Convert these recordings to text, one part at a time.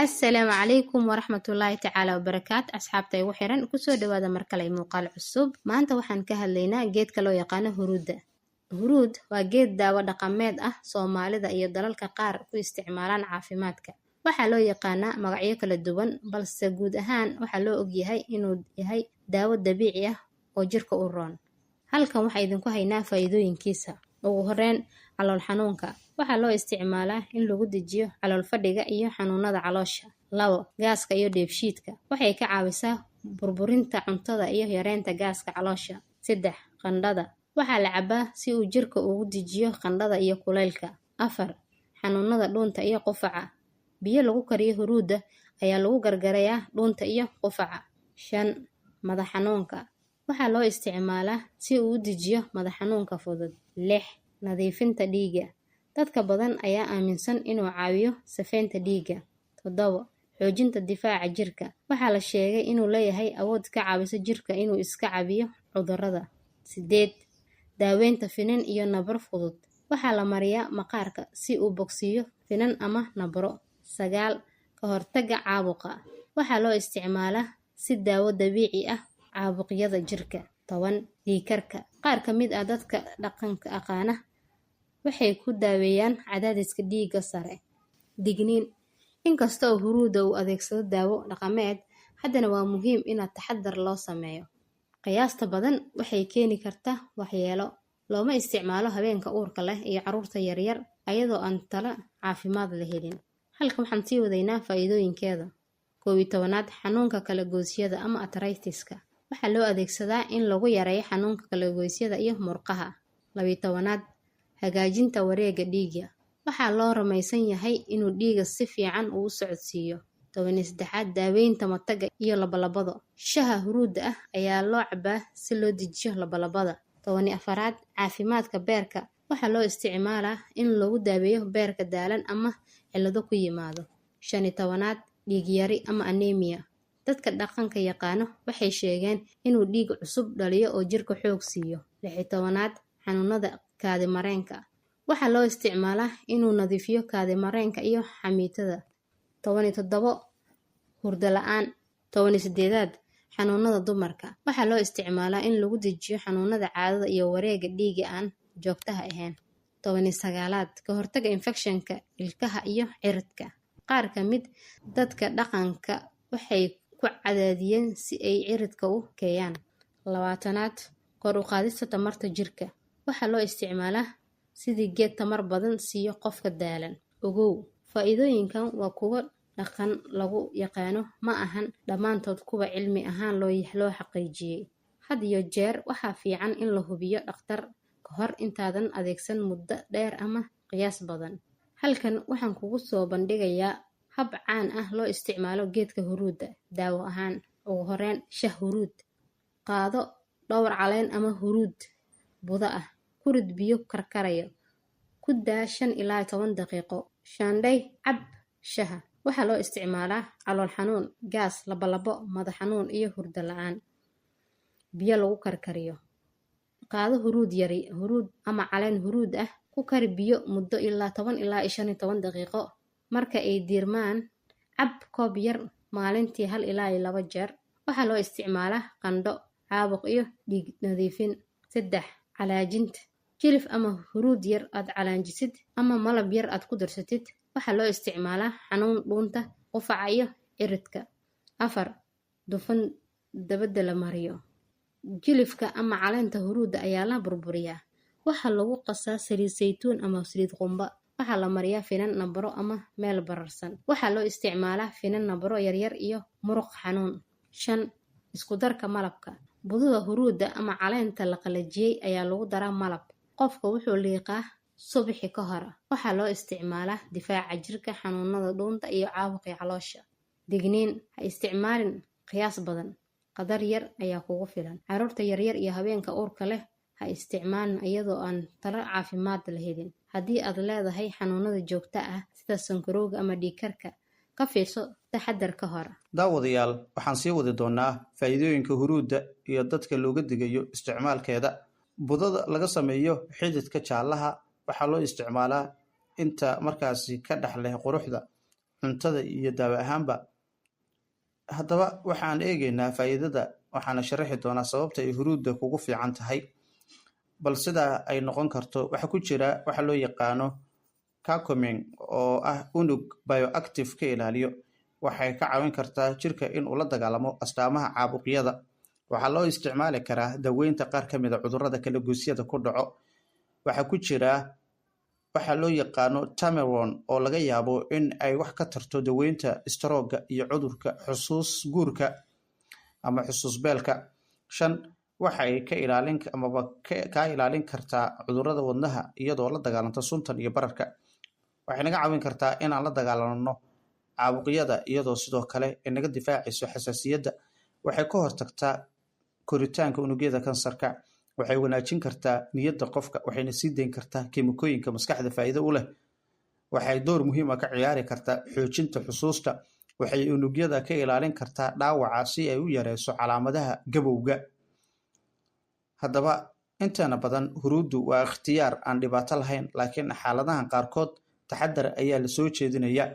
Assalaamu calaykum waraxmatullaahi tacaala wabarakaat. Asxaabta igu xiran, kusoo dhawaada mar kale muuqaal cusub. Maanta waxaan ka hadlaynaa geedka loo yaqaano huruudda. Huruud waa geed daawo dhaqameed ah, Soomaalida iyo dalalka qaar ku isticmaalaan caafimaadka. Waxaa loo yaqaanaa magacyo kala duwan, balse guud ahaan waxaa loo ogyahay inuu yahay daawo dabiici ah oo jirka u roon. Halkan waxaa idinku haynaa faa'iidooyinkiisa. Ugu horeyn, calool xanuunka. Waxaa loo isticmaalaa in lagu dejiyo calool fadhiga iyo xanuunada caloosha. 2, gaaska iyo dheefshiidka. Waxay ka caawisaa burburinta cuntada iyo yareynta gaaska caloosha. 3, qandhada. Waxaa la cabaa si uu jirka ugu dejiyo qandhada iyo kulaylka. 4, xanuunada dhuunta iyo qufaca. Biyo lagu kariyo huruudda ayaa lagu gargarayaa dhuunta iyo qufaca. 5, madax xanuunka. Waxaa loo isticmaalaa si uu u dejiyo madax xanuunka fudud. 6, nadiifinta dhiigga. Dadka badan ayaa aaminsan inuu caawiyo safeynta dhiigga. 7, xoojinta difaaca jirka. Waxaa la sheegay inuu leeyahay awood ka caawisa jirka inuu iska caabiyo cudurrada. 8, daaweynta finan iyo nabro fudud. Waxaa la mariyaa maqaarka si uu bogsiiyo finan ama nabro. 9, ka hortagga caabuqa. Waxaa loo isticmaalaa si daawo dabiici ah caabuqyada jirka. 10, dhiigkarka. Qaar ka mid ah dadka dhaqanka aqaana waxay ku daaweeyaan cadaadiska dhiigga sare. Digniin: inkasta oo huruudda uu adeegsado daawo dhaqameed, haddana waa muhiim inaad taxadar loo sameeyo. Qiyaasta badan waxay keeni kartaa waxyeelo. Looma isticmaalo haweenka uurka leh iyo carruurta yaryar ayadoo aan talo caafimaad la helin. Halkan waxaan sii wadaynaa faa'iidooyinkeeda. 11aad, xanuunka kala-goysyada ama arthritis-ka. Waxaa loo adeegsadaa in lagu yareeyo xanuunka kala-goysyada iyo murqaha. 12aad, hagaajinta wareegga dhiigga. Waxaa loo rumaysan yahay inuu dhiigga si fiican uu u socodsiiyo. 13aad, daaweynta matagga iyo labolabada. Shaaha huruudda ah ayaa loo cabaa si loo dejiyo labolabada. 14aad, caafimaadka beerka. Waxaa loo isticmaalaa in lagu daaweeyo beerka daalan ama cillado ku yimaado. 15aad, dhiig yari ama anemia. Dadka dhaqanka yaqaano waxay sheegeen inuu dhiig cusub dhaliyo oo jirka xoog siiyo. 16aad, xanuunada kaadi mareenka. Waxaa loo isticmaalaa inuu nadiifiyo kaadi mareenka iyo xamiitada. 17, hurdo la-aan. 18aad, xanuunada dumarka. Waxaa loo isticmaalaa in lagu dejiyo xanuunada caadada iyo wareegga dhiigga aan joogtaha ahayn. 19aad, ka hortagga infekshanka ilkaha iyo ciridka. Qaar ka mid dadka dhaqanka waxay ku cadaadiyeen si ay ciridka u keeyaan. 20aad, kor u qaadista tamarta jirka. Waxaa loo isticmaalaa sidii geed tamar badan siiyo qofka daalan. Ogow, faa'iidooyinkan waa kuwo dhaqan lagu yaqaano, ma ahan dhammaantood kuwa cilmi ahaan loo xaqiijiyey. Had iyo jeer waxaa fiican in la hubiyo dhakhtar ka hor intaadan adeegsan muddo dheer ama qiyaas badan. Halkan waxaan kugu soo bandhigayaa hab caan ah loo isticmaalo geedka huruudda daawo ahaan. Ugu horeyn, shah huruud. Qaado dhowr caleen ama huruud budo ah, ku rid biyo karkaraya, ku daa 5 ilaa 10 daqiiqo. Shaandhay, cab shaha. Waxaa loo isticmaalaa calool xanuun, gaas, labolabo, madax xanuun iyo hurdo la-aan. Biyo lagu karkariyo. Qaado huruud yari, huruud ama caleen huruud ah, ku kari biyo muddo ilaa 10 ilaa 15 daqiiqo. Marka ay diirmaan, cab koob yar maalintii 1 ilaa 2 jeer. Waxaa loo isticmaalaa qandho, caabuq iyo dhiig nadiifin. 3, calaajinta. Jilif ama huruud yar aad calaanjisid ama malab yar aad ku darsatid. Waxaa loo isticmaalaa xanuun dhuunta, qufaca iyo ciridka. 4, dufan dabada la mariyo. Jilifka ama caleenta huruudda ayaa la burburiyaa. Waxaa lagu qasaa saliid saytuun ama saliid qumba. Waxaa la mariyaa finan, nabro ama meel bararsan. Waxaa loo isticmaalaa finan, nabro yaryar iyo muruq xanuun. 5, isku darka malabka. Budada huruudda ama caleenta la qalajiyey ayaa lagu daraa malab. Qofka wuxuu liiqaa subaxi ka hor. Waxaa loo isticmaalaa difaaca jirka, xanuunada dhuunta iyo caabuqii caloosha. Digniin: ha isticmaalin qiyaas badan. Qadar yar ayaa kugu filan. Carruurta yaryar iyo haweenka uurka leh ha isticmaalin iyadoo aan talo caafimaad la helin. Haddii aad leedahay xanuunada joogta ah sida sonkorowga ama dhiigkarka, ka fiirso taxadar ka hor. Daawadayaal, waxaan sii wadi doonaa faa'iidooyinka huruudda iyo dadka looga digayo isticmaalkeeda. Budada laga sameeyo xididka jaallaha waxaa loo isticmaalaa inta markaasi ka dhex leh quruxda. cuntada iyo daawo ahaanba. Haddaba waxaan eegaynaa faa'iidada, waxaana sharaxi doonaa sababta ay huruudda kugu fiican tahay. Bal sidaa ay noqon karto, waxaa ku jira waxa loo yaqaano curcumin oo ah unug bioactive ka ilaaliyo. Waxay ka caawin kartaa jirka in uu la dagaalamo astaamaha caabuqyada. Waxaa loo isticmaali karaa daweynta qaar ka mid a cudurrada kala-goysyada ku dhaco. Waxaa ku jira waxa loo yaqaano turmerone oo laga yaabo in ay wax ka tarto daweynta istaroogga iyo cudurka xusuus guurka ama xusuus beelka. 5, waxay ka ilaalin amaba kaa ilaalin kartaa cudurrada wadnaha iyadoo la dagaalanta suntan iyo bararka. Waxay naga caawin kartaa inaan la dagaalanno caabuqyada, iyadoo sidoo kale inaga difaacayso xasaasiyadda. Waxay ka hortagtaa koritaanka unugyada kansarka. Waxay wanaajin kartaa niyadda qofka, waxayna sii dayn kartaa kiimikooyinka maskaxda faa'iido u leh. Waxay door muhiim ah ka ciyaari kartaa xoojinta xusuusta. Waxay unugyada ka ilaalin kartaa dhaawaca si ay u yareyso calaamadaha gabowga. Haddaba inteena badan huruuddu waa ikhtiyaar aan dhibaato lahayn, laakiin xaaladahan qaarkood taxadar ayaa la soo jeedinaya.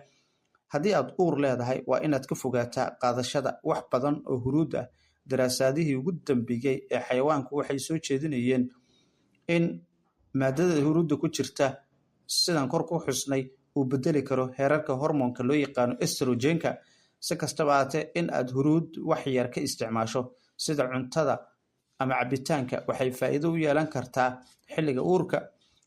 Haddii aad uur leedahay, waa inaad ka fogaataa qaadashada wax badan oo huruud ah. Daraasaadihii ugu dambeeyey ee xayawaanku waxay soo jeedinayeen in maadada huruudda ku jirta, sidan kor ku xusnay, uu bedeli karo heerarka hormoonka loo yaqaano estrogenka. Si kastaba ahaatee, in aad huruud wax yar ka isticmaasho sida cuntada ama cabitaanka waxay faa'iido u yeelan kartaa xilliga uurka.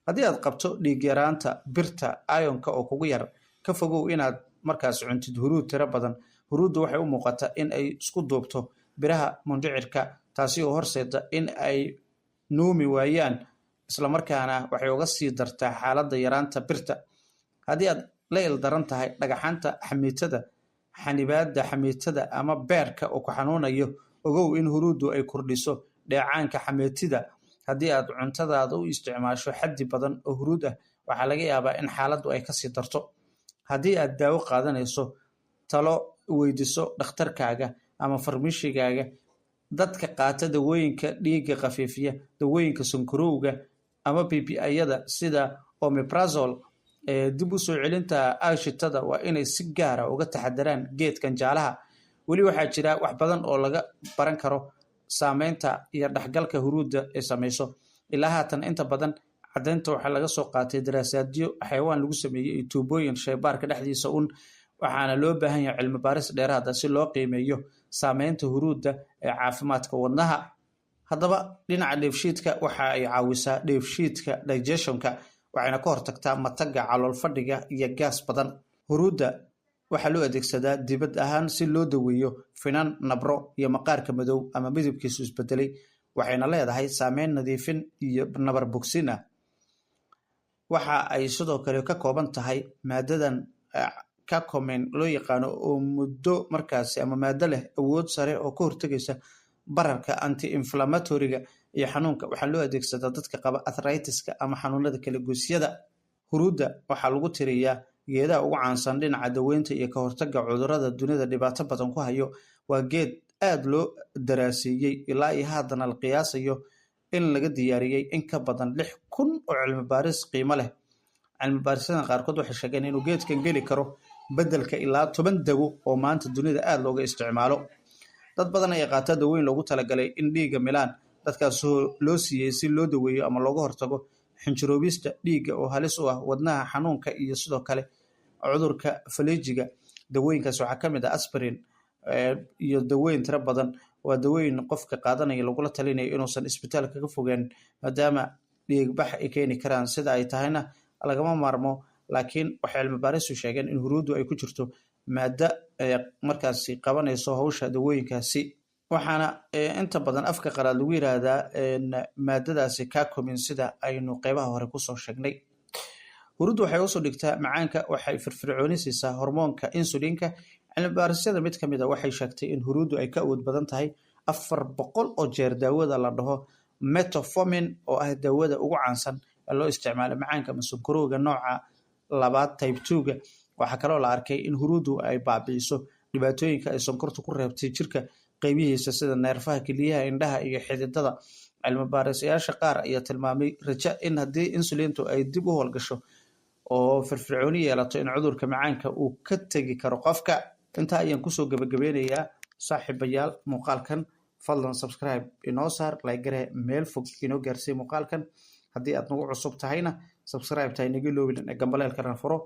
Haddii aad qabto dhiig yaraanta birta iron-ka oo kugu yar, ka fogow inaad markaas cuntid huruud tiro badan. Huruuddu waxay u muuqataa in ay isku duubto biraha mindhicirka, taasi oo horseeda in ay nuumi waayaan, islamarkaana waxay uga sii dartaa xaaladda yaraanta birta. Haddii aad la ildaran tahay dhagaxaanta xamiitada, xanibaadda xamiitada ama beerka oo ku xanuunayo, ogow in huruuddu ay kordhiso dheecaanka xamiitida. Haddii aad cuntadaada u isticmaasho xaddi badan oo huruud ah, waxaa laga yaabaa in xaaladdu ay kasii darto. Haddii aad daawo qaadanayso, talo weydiiso dhakhtarkaaga ama farmishigaaga. Dadka qaata dawooyinka dhiigga khafiifiya, dawooyinka sonkorowga ama PPI-yada sida omeprazole ee dib u soo celinta aashitada waa inay si gaara uga taxadaraan geedkan jaalaha. Weli waxaa jira wax badan oo laga baran karo saameynta iyo dhexgalka huruudda ee sameyso. Ilaa haatan inta badan caddeynta waxaa laga soo qaatay daraasaadyo xayawaan lagu sameeyey iyo tuubooyin shaybaarka dhexdiisa un, waxaana loo baahan yahay cilmi baaris dheeraad ah si loo qiimeeyo saameynta huruudda ee caafimaadka wadnaha. Haddaba dhinaca dheefshiidka, waxa ay caawisaa dheefshiidka, digestionka, waxayna ka hortagtaa matagga, calool fadhiga iyo gaas badan. Huruudda waxaa loo adeegsadaa dibad ahaan si loo daweeyo finan, nabro iyo maqaarka madow ama midabkiisu isbedelay, waxayna leedahay saameyn nadiifin iyo nabar bogsin ah. Waxa ay sidoo kale ka kooban tahay maadadan curcumin loo yaqaano oo muddo markaasi ama maado leh awood sare oo ka hortagaysa bararka, anti-inflammatoryga iyo xanuunka. Waxaa loo adeegsadaa dadka qaba arthritis-ka ama xanuunada kala-goysyada. Huruudda waxaa lagu tiriyaa geedaha ugu caansan dhinaca daweynta iyo ka hortagga cudurrada dunida dhibaato badan ku hayo. Waa geed aad loo daraaseeyey, ilaa iyo haddana la qiyaasayo in laga diyaariyey in ka badan 6000 oo cilmi baaris qiimo leh. Cilmi baarisyadan qaarkood waxay sheegeen inuu geedkan geli karo beddelka ilaa 10 dawo oo maanta dunida aad looga isticmaalo. Dad badan ayaa qaata dawooyin loogu talagalay in dhiigga milaan, dadkaasoo loo siiyey si loo daweeyo ama looga hortago xinjiroobista dhiigga oo halis u ah wadnaha xanuunka iyo sidoo kale cudurka faleejiga. Dawooyinkaas waxaa ka mid ah aspirin iyo dawooyin tiro badan. Waa dawooyin qofka qaadanaya lagula talinayo inuusan isbitaal kaga fogeen, maadaama dhiigbax ay keeni karaan. Sida ay tahayna lagama maarmo, laakiin waxay cilmi baaristu sheegeen in huruuddu ay ku jirto maada markaasi qabanayso hawsha dawooyinkaasi, waxaana inta badan afka qalaad lagu yiraahdaa maadadaasi curcumin, sida aynu qeybaha hore kusoo sheegnay. Huruuddu waxay usoo dhigtaa macaanka, waxay firfircooni siisaa hormoonka insulinka. Cilmi baarisyada mid ka mid a waxay sheegtay in huruuddu ay ka awood badan tahay 400 oo jeer daawada la dhaho metformin, oo ah daawada ugu caansan ee loo isticmaalo macaanka ama sonkorowga nooca labaad, type 2-ga. Waxaa kaloo la arkay in huruuddu ay baabi'iso dhibaatooyinka ay sonkortu ku reebtay jirka qeybihiisa, sida neerfaha, keliyaha, indhaha iyo xididada. Cilmi baarisayaasha qaar ayaa tilmaamay raja in haddii insulintu ay dib u howlgasho oo firfircooni yeelato in cudurka macaanka uu ka tegi karo qofka. Intaa ayaan kusoo gabagabeynayaa, saaxiibayaal, muuqaalkan. Fadlan subscribe inoo saar, like garee, meel fog inoo gaarsii muuqaalkan. Haddii aad nagu cusub tahayna, subscribe tahay naga iloobin ee gambaleelkana furo.